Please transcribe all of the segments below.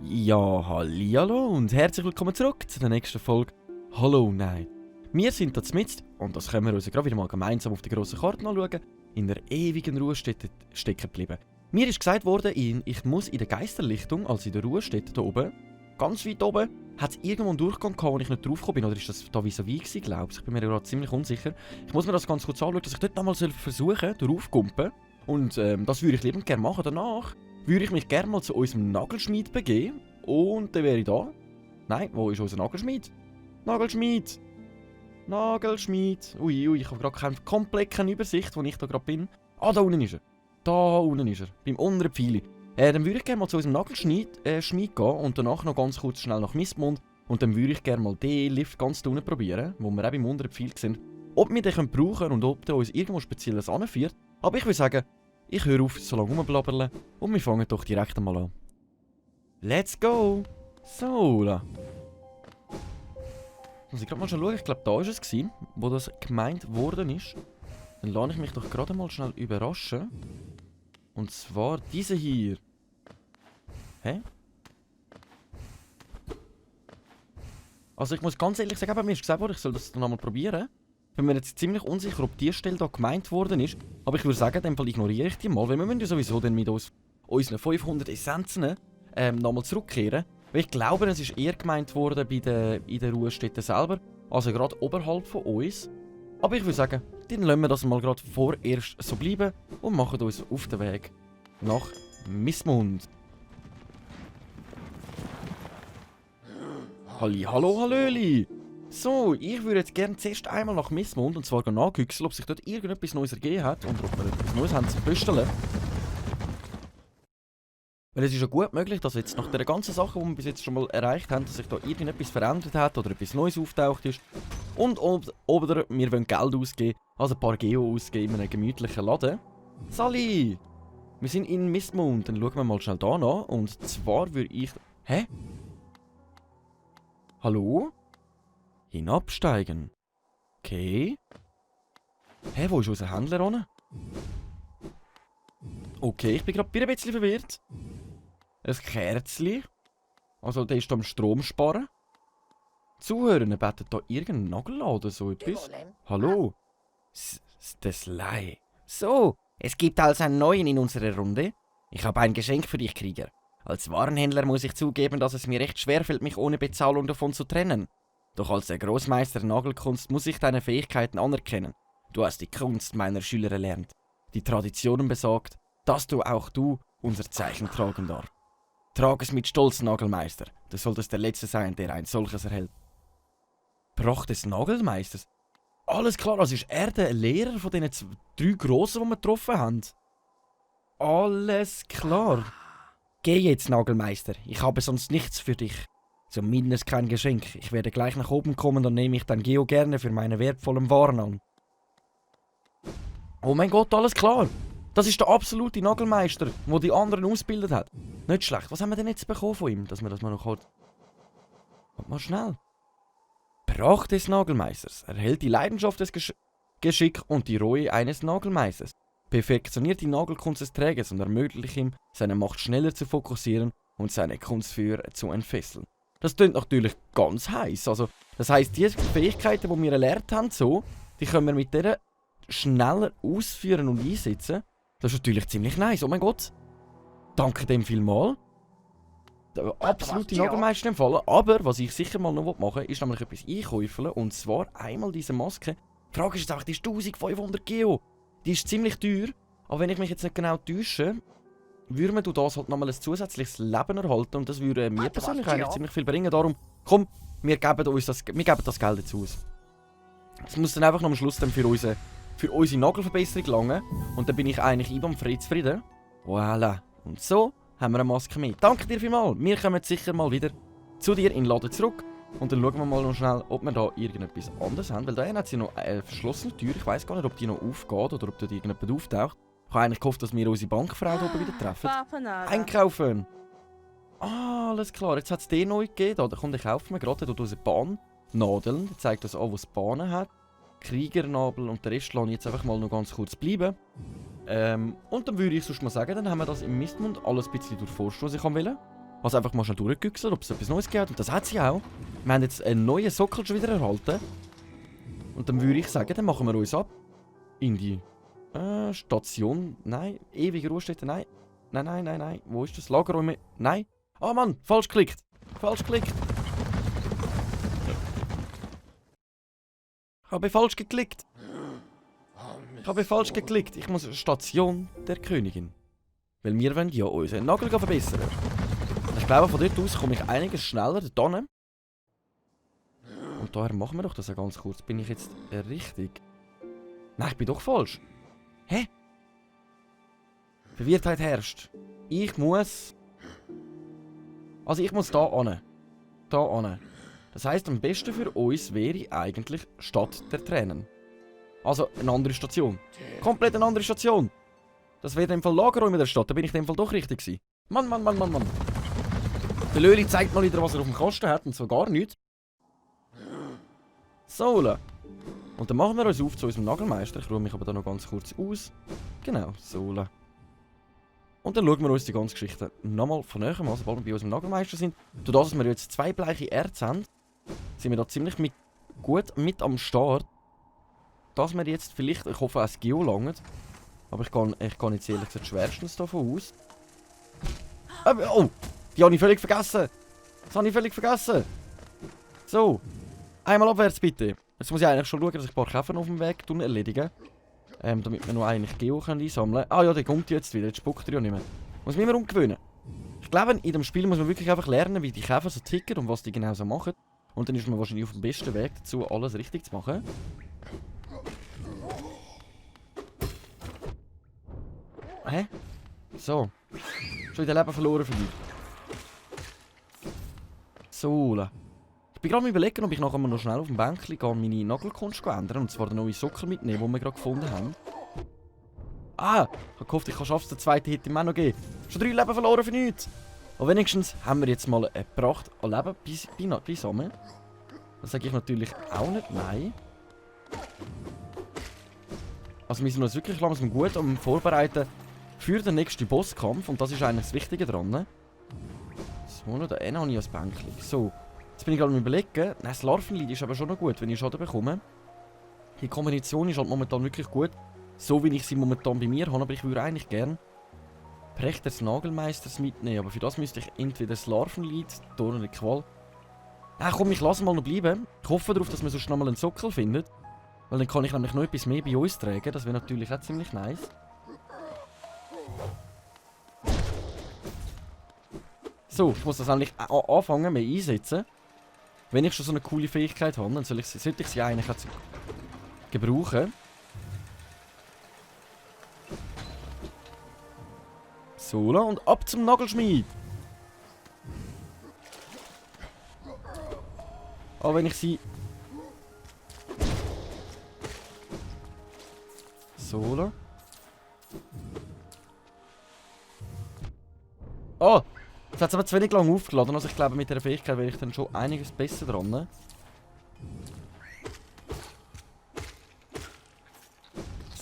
Ja, hallihallo und herzlich willkommen zurück zu der nächsten Folge Hollow Knight. Wir sind hier mitten, und das können wir uns gerade wieder mal gemeinsam auf der grossen Karte anschauen, in der ewigen Ruhestätte stecken geblieben. Mir ist gesagt worden, ich muss in der Geisterlichtung, also in der Ruhestätte hier oben, ganz weit oben, hat es irgendwo einen Durchgang gehabt, wo ich nicht drauf gekommen bin, oder ist das da vis-à-vis gewesen, glaube ich. Ich bin mir gerade ziemlich unsicher. Ich muss mir das ganz kurz anschauen, dass ich dort nochmal versuchen soll, draufkumpen. Und das würde ich liebend gerne machen. Danach würde ich mich gerne mal zu unserem Nagelschmied begeben. Und dann wäre ich da. Nein, wo ist unser Nagelschmied? Nagelschmied! Nagelschmied! Ui, ich habe gerade komplett keine Übersicht, wo ich da gerade bin. Ah, da unten ist er. Da unten ist er. Beim unteren Pfeil. Dann würde ich gerne mal zu unserem Nagelschmied gehen und danach noch ganz kurz schnell nach Mistmund. Und dann würde ich gerne mal den Lift ganz da unten probieren, wo wir auch beim unteren Pfeil sind. Ob wir den brauchen können und ob der uns irgendwo Spezielles anführt. Aber ich würde sagen, ich höre auf, so lange rumblabbern und wir fangen doch direkt einmal an. Let's go! So, da. Muss ich gerade mal schauen, ich glaube, da war es, wo das gemeint worden ist. Dann lasse ich mich doch gerade mal schnell überraschen. Und zwar diese hier. Hä? Also ich muss ganz ehrlich sagen, mir ist gesagt worden, ich soll das noch einmal probieren. Ich bin mir jetzt ziemlich unsicher, ob die Stelle da gemeint worden ist. Aber ich würde sagen, in dem Fall ignoriere ich die mal, weil wir müssen ja sowieso dann mit unseren 500 Essenzen nochmal zurückkehren. Weil ich glaube, es ist eher gemeint worden in der Ruhestätte selber. Also gerade oberhalb von uns. Aber ich würde sagen, dann lassen wir das mal gerade vorerst so bleiben und machen uns auf den Weg nach Mistmund. Hallo, hallöli! So, ich würde jetzt gerne zuerst einmal nach Mistmund und zwar nachgüchseln, ob sich dort irgendetwas Neues ergeben hat und ob wir etwas Neues haben zu pösteln. Weil es ist ja gut möglich, dass jetzt nach der ganzen Sache, die wir bis jetzt schon mal erreicht haben, dass sich da irgendetwas verändert hat oder etwas Neues auftaucht ist. Und oder wir wollen Geld ausgeben, also ein paar Geo ausgeben in einem gemütlichen Laden. Sally! Wir sind in Mistmund, dann schauen wir mal schnell da nach. Und zwar würde ich... Hä? Hallo? Hinabsteigen. Okay. Hä, wo ist unser Händler hin? Okay, ich bin gerade ein bisschen verwirrt. Ein Kerzli. Also, der ist da am Strom sparen. Zuhören, betet da irgendeinen Nagelladen oder so etwas. Hallo? Das Lei. So, es gibt also einen neuen in unserer Runde. Ich habe ein Geschenk für dich, Krieger. Als Warenhändler muss ich zugeben, dass es mir recht schwerfällt, mich ohne Bezahlung davon zu trennen. Doch als der Großmeister der Nagelkunst muss ich deine Fähigkeiten anerkennen. Du hast die Kunst meiner Schüler erlernt. Die Traditionen besagt, dass auch du unser Zeichen tragen darfst. Trag es mit Stolz, Nagelmeister. Du solltest der Letzte sein, der ein solches erhält. Pracht des Nagelmeisters? Alles klar, also ist er der Lehrer von diesen 3 Grossen, die wir getroffen haben? Alles klar. Geh jetzt, Nagelmeister. Ich habe sonst nichts für dich. Zumindest kein Geschenk. Ich werde gleich nach oben kommen, dann nehme ich dein Geo gerne für meine wertvollen Waren an. Oh mein Gott, alles klar. Das ist der absolute Nagelmeister, der die anderen ausgebildet hat. Nicht schlecht. Was haben wir denn jetzt bekommen von ihm, dass wir das mal noch halt... Warte mal schnell. Pracht des Nagelmeisters. Erhält die Leidenschaft des Geschick und die Reue eines Nagelmeisters. Perfektioniert die Nagelkunst des Trägers und ermöglicht ihm, seine Macht schneller zu fokussieren und seine Kunstführer zu entfesseln. Das klingt natürlich ganz heiß. Also, das heisst, die Fähigkeiten, die wir erlernt haben, die können wir mit denen schneller ausführen und einsetzen. Das ist natürlich ziemlich nice. Oh mein Gott. Danke dem vielmals. Der absolute Nagelmeister im Fall. Aber was ich sicher mal noch machen will, ist nämlich etwas einkaufen. Und zwar einmal diese Maske. Die Frage ist jetzt einfach, die ist 1500 Geo. Die ist ziemlich teuer. Aber wenn ich mich jetzt nicht genau täusche, würde man durch das halt nochmal ein zusätzliches Leben erhalten. Und das würde mir persönlich eigentlich ziemlich viel bringen. Darum, komm, wir geben das Geld jetzt aus. Es muss dann einfach noch am Schluss dann für unsere Nagelverbesserung langen. Und dann bin ich eigentlich IBAM zufrieden. Voilà. Und so haben wir eine Maske mehr. Danke dir vielmals. Wir kommen sicher mal wieder zu dir in den Laden zurück. Und dann schauen wir mal noch schnell, ob wir da irgendetwas anderes haben. Weil da hat sie noch eine verschlossene Tür. Ich weiss gar nicht, ob die noch aufgeht oder ob da irgendjemand auftaucht. Ich habe eigentlich gehofft, dass wir unsere Bankfrau hier wieder treffen. Einkaufen! Ah, alles klar. Jetzt hat es den neu gegeben. Da kommt, ich kaufe mir gerade durch unsere Bahn. Nadeln. Die zeigt uns an, wo es Bahnen hat. Kriegernabel und der Rest lasse ich jetzt einfach mal noch ganz kurz bleiben. Und dann würde ich sonst mal sagen, dann haben wir das im Mistmund alles ein bisschen durchforscht, was ich will. Also einfach mal schnell durchgüchselt, ob es etwas Neues gibt. Und das hat sie auch. Wir haben jetzt einen neuen Sockel schon wieder erhalten. Und dann würde ich sagen, dann machen wir uns ab in die Station. Nein, ewige Ruhestätte, nein. Nein. Wo ist das? Lagerräume? Nein. Ah Mann, falsch geklickt. Falsch geklickt. Habe falsch geklickt. Ich muss Station der Königin. Weil wir wollen ja unseren Nagel verbessern. Ich glaube, von dort aus komme ich einiges schneller dorthin. Und daher machen wir doch das ja ganz kurz. Bin ich jetzt richtig? Nein, ich bin doch falsch. Hä? Verwirrtheit herrscht. Ich muss da hin. Das heisst, am besten für uns wäre eigentlich Stadt der Tränen. Also eine andere Station. Komplett eine andere Station. Das wäre in dem Fall Lagerräume der Stadt. Da bin ich in dem Fall doch richtig gewesen. Mann. Der Löli zeigt mal wieder, was er auf dem Kasten hat. Und zwar gar nichts. So. Und dann machen wir uns auf zu unserem Nagelmeister. Ich ruhe mich aber da noch ganz kurz aus. Genau, so. Und dann schauen wir uns die ganze Geschichte nochmal von näher an, sobald wir bei unserem Nagelmeister sind. Dadurch, dass wir jetzt 2 bleiche Erze haben, sind wir da ziemlich gut mit am Start. Dass wir jetzt vielleicht, ich hoffe, auch Geo langt. Aber ich kann jetzt ehrlich gesagt schwerstens davon aus. Oh! Die habe ich völlig vergessen! So. Einmal abwärts bitte. Jetzt muss ich eigentlich schon schauen, dass ich ein paar Käfer auf dem Weg erledigen. Damit wir noch eigentlich Geo einsammeln können. Ah ja, der kommt jetzt wieder. Jetzt spuckt er ja nicht mehr. Muss mich immer umgewöhnen. Ich glaube, in dem Spiel muss man wirklich einfach lernen, wie die Käfer so ticken und was die genau so machen. Und dann ist man wahrscheinlich auf dem besten Weg dazu, alles richtig zu machen. Hä? So. Schon wieder Leben verloren für mich. So. Ich bin gerade am Überlegen, ob ich nachher mal noch schnell auf dem Bänkchen gehe und meine Nagelkunst ändern. Und zwar den neuen Sockel mitnehmen, den wir gerade gefunden haben. Ah! Ich habe gehofft, ich kann den zweiten Hit im auch noch geben. Schon 3 Leben verloren für nichts. Aber wenigstens haben wir jetzt mal eine Pracht an Leben beisammen. Das sage ich natürlich auch nicht nein. Also wir sind uns wirklich langsam gut am Vorbereiten für den nächsten Bosskampf. Und das ist eigentlich das Wichtige dran. So, da habe ich das Bänkchen. So. Jetzt bin ich gerade am Überlegen. Nein, das Larvenlied ist aber schon noch gut, wenn ich Schaden bekomme. Die Kombination ist halt momentan wirklich gut. So wie ich sie momentan bei mir habe, aber ich würde eigentlich gerne Precht des Nagelmeisters mitnehmen. Aber für das müsste ich entweder das Larvenlied, Dorn oder Qual. Nein, komm, ich lasse mal noch bleiben. Ich hoffe darauf, dass man sonst noch mal einen Sockel findet. Weil dann kann ich nämlich noch etwas mehr bei uns tragen. Das wäre natürlich auch ziemlich nice. So, ich muss das eigentlich anfangen mehr einsetzen. Wenn ich schon so eine coole Fähigkeit habe, dann sollte ich sie eigentlich auch gebrauchen. So, und ab zum Nagelschmied. Aber wenn ich sie... So. Oh! Jetzt hat es aber zu wenig lang aufgeladen, also ich glaube mit der Fähigkeit wäre ich dann schon einiges besser dran.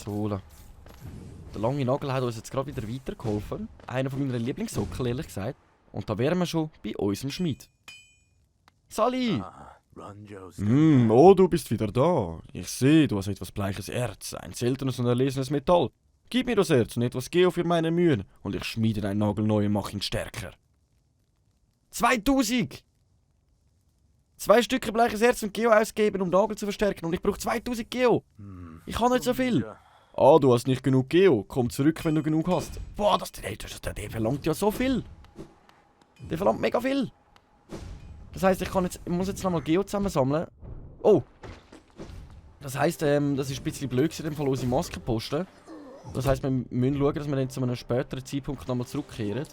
So. Der lange Nagel hat uns jetzt gerade wieder weitergeholfen. Einer von meinen Lieblingssockel, ehrlich gesagt. Und da wären wir schon bei unserem Schmied. Sally! Oh, du bist wieder da. Ich sehe, du hast etwas bleiches Erz, ein seltenes und erlesenes Metall. Gib mir das Erz und etwas Geo für meine Mühen, und ich schmiede deinen Nagel neu und mache ihn stärker. 2000! 2 Stücke bleiches Erz und Geo ausgeben, um Nagel zu verstärken, und ich brauche 2000 Geo. Ich habe nicht so viel. Ah, du hast nicht genug Geo. Komm zurück, wenn du genug hast. Boah, der verlangt ja so viel. Der verlangt mega viel. Das heisst, ich muss jetzt nochmal Geo zusammensammeln. Oh. Das heisst, das ist ein bisschen blöd in dem Fall unsere Maske posten. Das heisst, wir müssen schauen, dass wir dann zu einem späteren Zeitpunkt nochmal zurückkehren.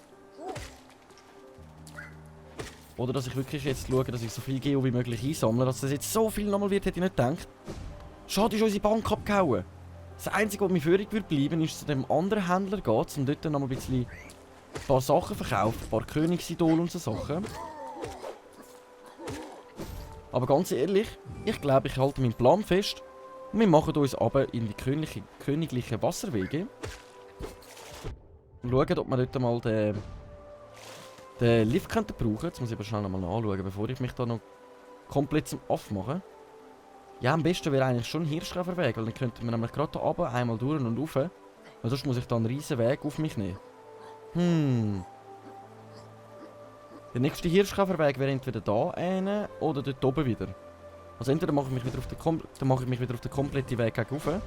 Oder dass ich wirklich jetzt schaue, dass ich so viel Geo wie möglich einsammle. Dass das jetzt so viel nochmal wird, hätte ich nicht gedacht. Schade, ist unsere Bank abgehauen. Das Einzige, was mir führig würde bleiben, ist zu dem anderen Händler gehen, um dort noch ein bisschen ein paar Sachen verkaufen. Ein paar Königsidole und so Sachen. Aber ganz ehrlich, ich glaube, ich halte meinen Plan fest. Und wir machen uns aber in die königlichen Wasserwege. Und schauen, ob wir dort mal den Lift könnten brauchen. Jetzt muss ich aber schnell nochmal anschauen, bevor ich mich da noch komplett zum Aff mache. Ja, am besten wäre eigentlich schon ein Hirschkäferweg, weil dann könnten wir nämlich gerade hier runter, einmal durch und rauf. Weil sonst muss ich da einen riesen Weg auf mich nehmen. Der nächste Hirschkäferweg wäre entweder da oder dort oben wieder. Also entweder mache ich mich wieder auf den kompletten Weg gegen rauf.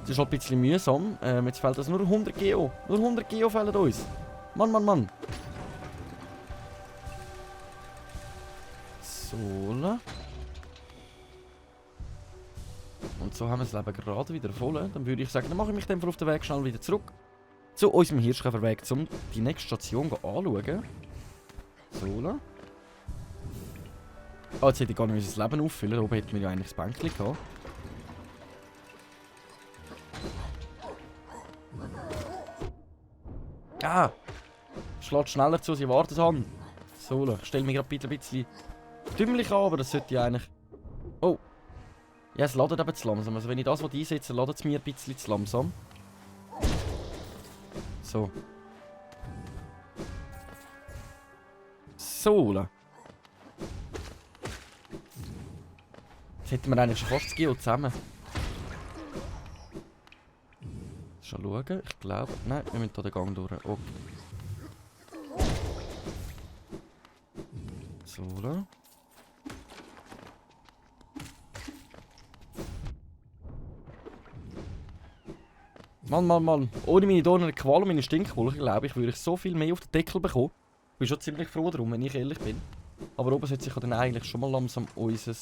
Das ist halt ein bisschen mühsam. Jetzt fehlt das nur 100 Geo. Nur 100 Geo fehlen uns. Mann. So. Und so haben wir das Leben gerade wieder voll. Dann würde ich sagen, dann mache ich mich dann auf den Weg schnell wieder zurück. Zu unserem Hirschkäferweg, um die nächste Station anzuschauen. So. Ah, jetzt hätte ich gar nicht unser Leben auffüllen. Oben hätten wir ja eigentlich das Bänkchen gehabt. Ah! Schlägt schneller zu, sie wartet an. So, ich stelle mich gerade ein bisschen dümmlich an, aber das sollte ja eigentlich... Oh! Ja, es ladet eben zu langsam. Also wenn ich das einsetze, ladet es mir ein bisschen zu langsam. So. So. Jetzt hätten wir eigentlich schon fast das Geo zusammen. Schon schauen. Ich glaube... Nein, wir müssen hier den Gang durch. Okay. So. Mann. Ohne meine Dornen, Qual und meine Stinkwolke, glaube ich, würde ich so viel mehr auf den Deckel bekommen. Ich bin schon ziemlich froh darum, wenn ich ehrlich bin. Aber oben sollte sich dann eigentlich schon mal langsam unsere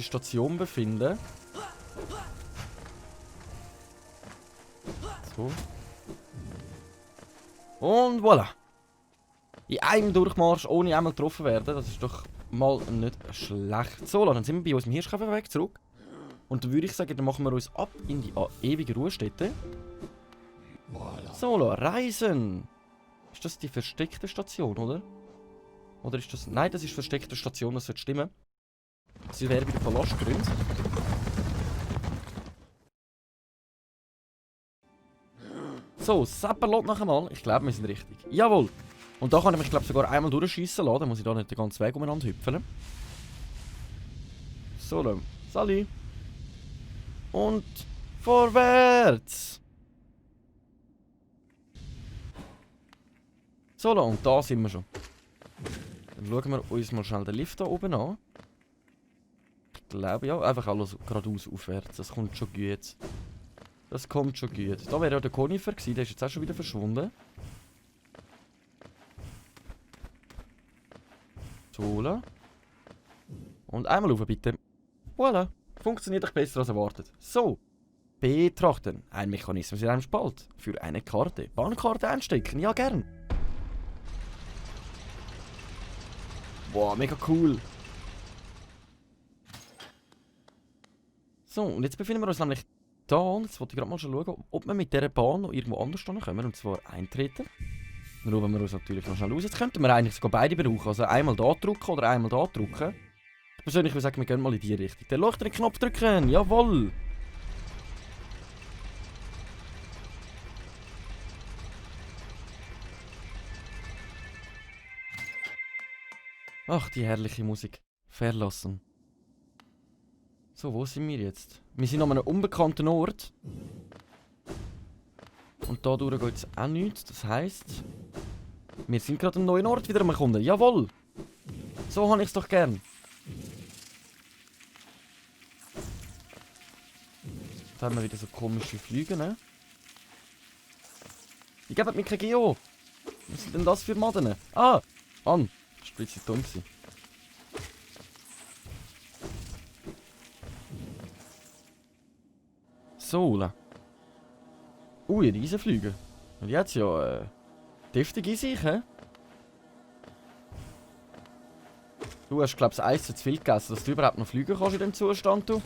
Station befinden. So. Und voilà. In einem Durchmarsch, ohne einmal getroffen werden, das ist doch mal nicht schlecht. So, dann sind wir bei unserem Hirschkäferweg zurück. Und dann würde ich sagen, dann machen wir uns ab in die ewige Ruhestätte. So, reisen. Ist das die versteckte Station, oder? Oder ist das... Nein, das ist die versteckte Station, das sollte stimmen. Sie wäre wieder Palastgrund. So, Seppelot noch einmal. Ich glaube, wir sind richtig. Jawohl. Und da kann ich mich, glaube sogar einmal durchschiessen lassen. Dann muss ich da nicht den ganzen Weg umeinander hüpfen. So, dann. Salut. Und vorwärts! So, und da sind wir schon. Dann schauen wir uns mal schnell den Lift da oben an. Ich glaube ja, einfach alles geradeaus aufwärts. Das kommt schon gut. Das kommt schon gut. Da wäre ja der Konifer gewesen, der ist jetzt auch schon wieder verschwunden. So. Und einmal rauf, bitte. Voilà. Funktioniert doch besser als erwartet. So. Betrachten. Ein Mechanismus in einem Spalt. Für eine Karte. Bahnkarte einstecken. Ja, gern. Boah, mega cool. So, und jetzt befinden wir uns nämlich da. Und jetzt wollte ich gerade mal schon schauen, ob wir mit dieser Bahn noch irgendwo anders kommen. Und zwar eintreten. Dann rufen wir uns natürlich noch schnell raus. Jetzt könnten wir eigentlich sogar beide brauchen. Also einmal da drücken oder einmal da drücken. Ich persönlich würde sagen, wir gehen mal in die Richtung. Den leuchtenden Knopf drücken. Jawohl. Ach, die herrliche Musik. Verlassen. So, wo sind wir jetzt? Wir sind an einem unbekannten Ort. Und da durch geht es auch nichts. Das heisst, wir sind gerade an einem neuen Ort wieder am Erkunden. Jawohl! So habe ich es doch gern. Jetzt haben wir wieder so komische Flüge, ne? Die geben mir kein Geo. Was sind denn das für Maden? Ah! An! Das war ein bisschen dumm. So. Ui, Riesenflüge. Und jetzt ja, deftig in sich, hä? Du hast, glaubst du, Eis zu viel gegessen, dass du überhaupt noch fliegen kannst in dem Zustand, du?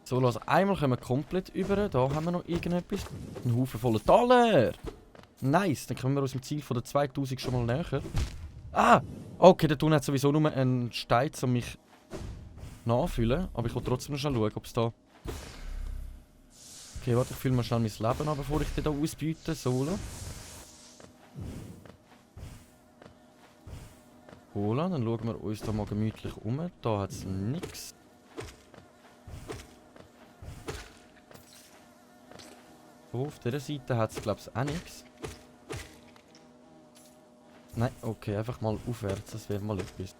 So, So, lass einmal kommen wir komplett über. Da haben wir noch irgendetwas. Ein Haufen voller Taler. Nice, dann kommen wir aus dem Ziel von der 2000 schon mal näher. Ah! Okay, der Tun hat sowieso nur einen Stein, um mich nachfüllen. Aber ich will trotzdem noch schnell schauen, ob es da... Okay, warte, ich fülle mal schnell mein Leben an, bevor ich den hier ausbeute. Solo. Hola, dann schauen wir uns da mal gemütlich um. Da hat es nichts. So, auf dieser Seite hat es, glaube ich, auch nichts. Nein, okay, einfach mal aufwärts, das wäre mal etwas.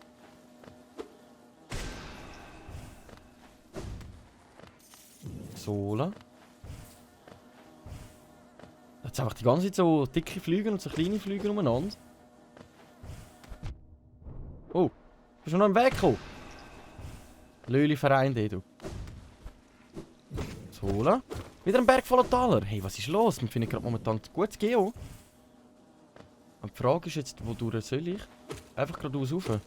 Sola. Jetzt einfach die ganze Zeit so dicke Flügel und so kleine Flügel umeinander. Oh, bist du noch im Weg gekommen? Löli-Verein, du. Sola. Wieder ein Berg voller Taler. Hey, was ist los? Wir finden gerade momentan gutes Geo. Und die Frage ist jetzt, wodurch soll ich? Einfach geradeaus rauf.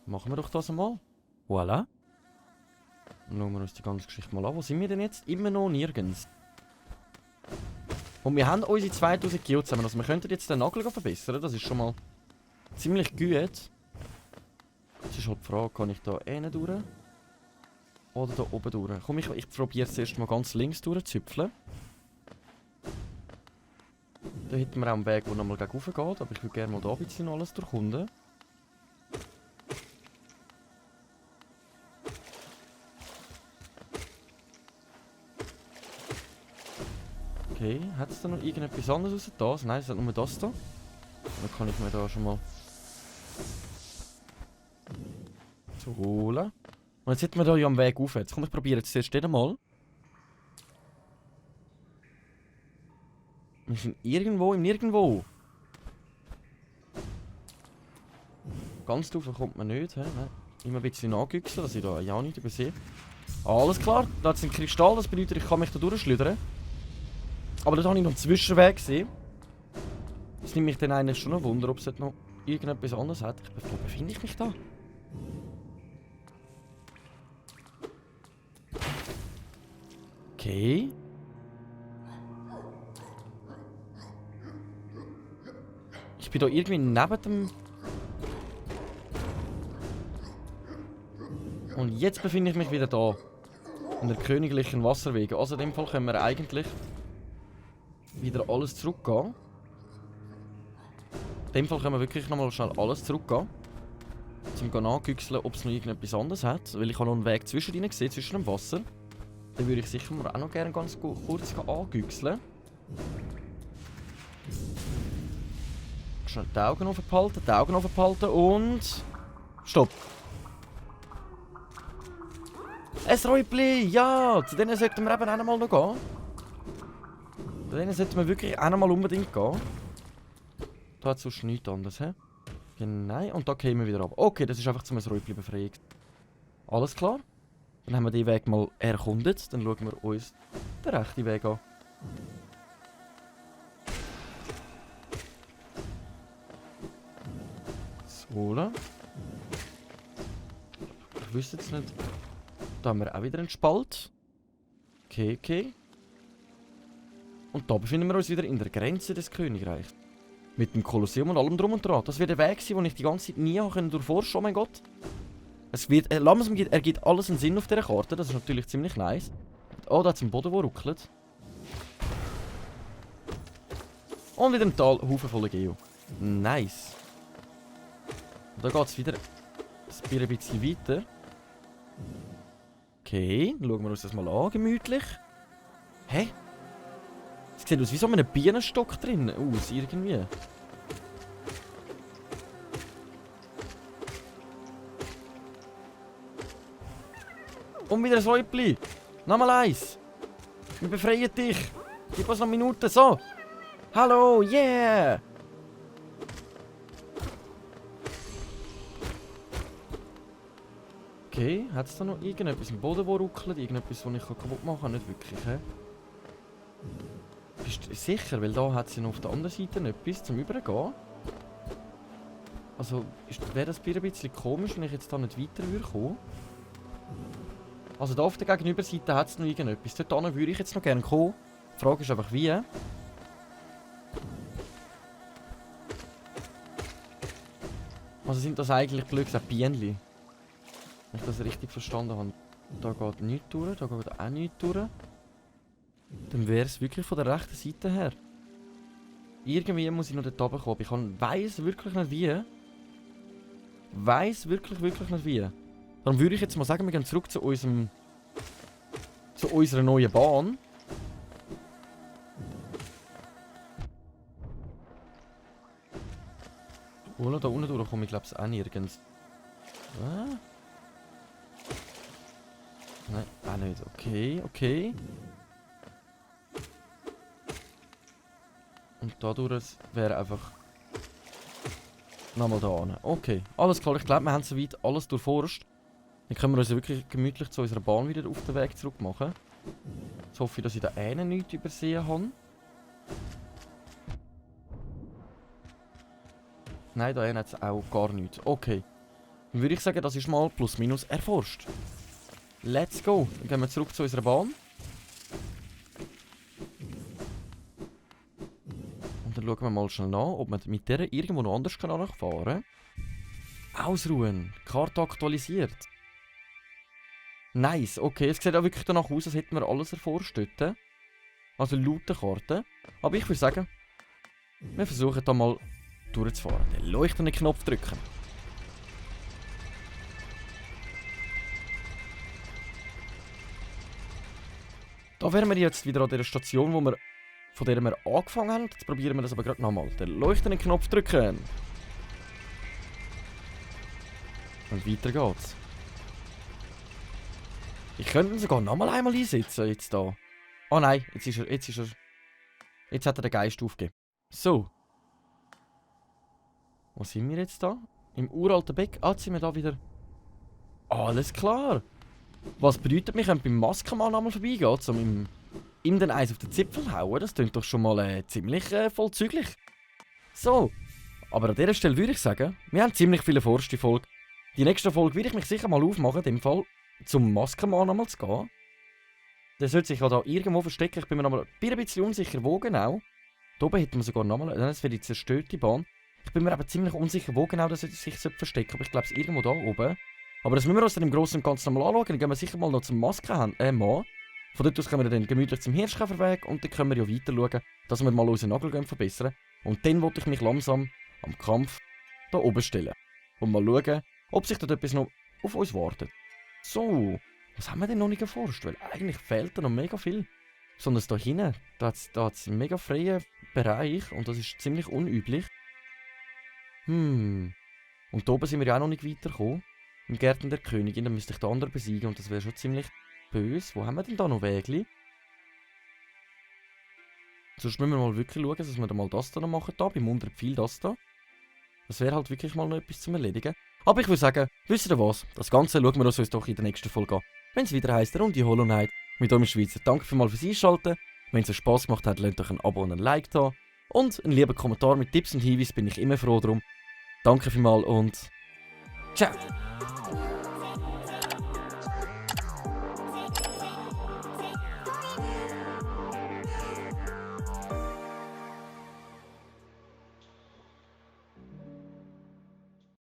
Machen wir doch das einmal. Voilà. Dann schauen wir uns die ganze Geschichte mal an. Wo sind wir denn jetzt? Immer noch nirgends. Und wir haben unsere 2000 Geo zusammen. Also wir könnten jetzt den Nagel verbessern. Das ist schon mal ziemlich gut. Jetzt ist halt die Frage, kann ich da hinten durch? Oder da oben durch? Komm, ich probiere es erst mal ganz links durchzupfeln. Da hätten wir auch einen Weg, der nochmal gegen rauf geht. Aber ich würde gerne mal da ein bisschen alles durchkunden. Okay, hat es da noch irgendetwas anderes außer das? Nein, es hat nur das da. Dann kann ich mir da schon mal so holen. Und jetzt sind wir da ja am Weg aufwärts. Komm, ich probiere jetzt zuerst den mal. Wir sind irgendwo im Nirgendwo. Ganz drauf kommt man nicht. Nein. Immer ein bisschen nachgüchseln, dass ich da ja nicht übersehe. Alles klar, da hat es ein Kristall, das bedeutet, ich kann mich da durchschleudern. Aber da habe ich noch einen Zwischenweg gesehen. Das nimmt mich dann eigentlich schon ein Wunder, ob es noch irgendetwas anderes hat. Wo befinde ich mich da? Okay. Ich bin da irgendwie neben dem... Und jetzt befinde ich mich wieder da. In der königlichen Wasserwege. Also in dem Fall können wir eigentlich wieder alles zurückgehen. In dem Fall können wir wirklich nochmal schnell alles zurückgehen. Um nachzugüchseln, ob es noch irgendetwas anderes hat. Weil ich habe noch einen Weg zwischen ihnen gesehen, zwischen dem Wasser. Den würde ich sicher mal auch noch gerne ganz kurz angüchseln. Schnell die Augen offen behalten, und... Stopp! Ein Räubli! Ja! Zu denen sollten wir eben auch mal noch gehen. Zu denen sollten wir wirklich auch mal unbedingt gehen. Da hat es sonst nichts anderes, hä? Genau, und da gehen wir wieder ab. Okay, das ist einfach zum Räubli befreien. Alles klar? Dann haben wir den Weg mal erkundet. Dann schauen wir uns den rechten Weg an. So. Ich wüsste jetzt nicht. Da haben wir auch wieder einen Spalt. Okay, okay. Und da befinden wir uns wieder in der Grenze des Königreichs. Mit dem Kolosseum und allem drum und dran. Das wird der Weg sein, den ich die ganze Zeit nie durchforschen konnte. Oh mein Gott. Es wird, langsam ergibt alles einen Sinn auf dieser Karte. Das ist natürlich ziemlich nice. Oh, da hat es einen Boden, der ruckelt. Und wieder im Tal, Haufen voller Geo. Nice. Und da geht es wieder ein bisschen weiter. Okay, dann schauen wir uns das mal an, gemütlich. Hä? Es sieht aus wie so ein Bienenstock drin. Aus, irgendwie. Und wieder ein Säubli. Nochmal eins. Wir befreien dich. Gib uns noch Minuten. So. Hallo, yeah. Okay, hat es da noch irgendetwas im Boden, das ruckelt? Irgendetwas, das ich kaputt machen kann? Nicht wirklich, hä? Bist du sicher? Weil da hat es ja noch auf der anderen Seite etwas zum Übergehen. Also, wäre das ein bisschen komisch, wenn ich jetzt da nicht weiter würde kommen. Also, da auf der Gegenüberseite hat es noch irgendetwas. Dort hinten würde ich jetzt noch gerne kommen. Die Frage ist einfach, wie. Also sind das eigentlich blöd gesagt Bienenli? Wenn ich das richtig verstanden habe. Da geht nichts durch, da geht auch nichts durch. Dann wäre es wirklich von der rechten Seite her. Irgendwie muss ich noch dort oben kommen. Ich weiss wirklich nicht wie. Weiss wirklich nicht wie. Dann würde ich jetzt mal sagen, wir gehen zurück zu unserer neuen Bahn. Oder da unten durch komme ich glaube ich auch nirgends. Nein, auch nicht. Okay. Und dadurch wäre einfach nochmal da hin. Okay, alles klar. Ich glaube, wir haben soweit alles durchforscht. Dann können wir uns wirklich gemütlich zu unserer Bahn wieder auf den Weg zurück machen. Jetzt hoffe ich, dass ich da nichts übersehen habe. Nein, da hat es auch gar nichts. Okay. Dann würde ich sagen, das ist mal plus minus erforscht. Let's go. Dann gehen wir zurück zu unserer Bahn. Und dann schauen wir mal schnell nach, ob man mit der irgendwo noch anders fahren kann. Ausruhen. Karte aktualisiert. Nice. Okay, es sieht auch wirklich danach aus, als hätten wir alles erforscht dort. Also laut der Karte. Aber ich würde sagen, wir versuchen da mal durchzufahren. Den leuchtenden Knopf drücken. Da wären wir jetzt wieder an der Station, von der wir angefangen haben. Jetzt probieren wir das aber gerade nochmal. Den leuchtenden Knopf drücken. Und weiter geht's. Ich könnte ihn sogar nochmal einmal einsetzen, jetzt da. Oh nein, jetzt hat er den Geist aufgegeben. So. Wo sind wir jetzt da? Im uralten Beck. Ah, jetzt sind wir da wieder. Alles klar. Was bedeutet, wir können beim Maskenmann einmal vorbeigehen, um ihm den Eis auf den Zipfel hauen? Das klingt doch schon mal ziemlich vollzüglich. So. Aber an dieser Stelle würde ich sagen, wir haben ziemlich viele vorste Folge. Die nächste Folge würde ich mich sicher mal aufmachen, in dem Fall zum Maskenmann einmal zu gehen. Der sollte sich ja da irgendwo verstecken. Ich bin mir noch ein bisschen unsicher, wo genau. Da oben hätten wir sogar nochmal. Das wäre die zerstörte Bahn. Ich bin mir aber ziemlich unsicher, wo genau das sich verstecken sollte. Aber ich glaube, es ist irgendwo da oben. Aber das müssen wir uns dann im Großen und Ganzen nochmal anschauen. Dann gehen wir sicher mal noch zum Maskenmann. Von dort aus können wir dann gemütlich zum Hirschkäferweg. Und dann können wir ja weiter schauen, dass wir mal unseren Nagel verbessern. Und dann wollte ich mich langsam am Kampf da oben stellen. Und mal schauen, ob sich dort etwas noch auf uns wartet. So, was haben wir denn noch nicht erforscht? Weil eigentlich fehlt da noch mega viel. Besonders da hinten, da hat es einen mega freien Bereich und das ist ziemlich unüblich. Und da oben sind wir ja auch noch nicht weitergekommen. Im Gärten der Königin, dann müsste ich den anderen besiegen und das wäre schon ziemlich böse. Wo haben wir denn da noch Wegli? Sonst müssen wir mal wirklich schauen, dass wir da mal das da noch machen, da beim unteren Pfeil das da. Das wäre halt wirklich mal noch etwas zum Erledigen. Aber ich würde sagen, wisst ihr was? Das Ganze schauen wir uns doch in der nächsten Folge an. Wenn es wieder heisst, Runde Hollow Knight mit eurem Schweizer. Danke vielmals fürs Einschalten. Wenn es euch Spass gemacht hat, lasst euch ein Abo und ein Like da. Und einen lieben Kommentar mit Tipps und Hinweisen bin ich immer froh drum. Danke vielmals und ciao!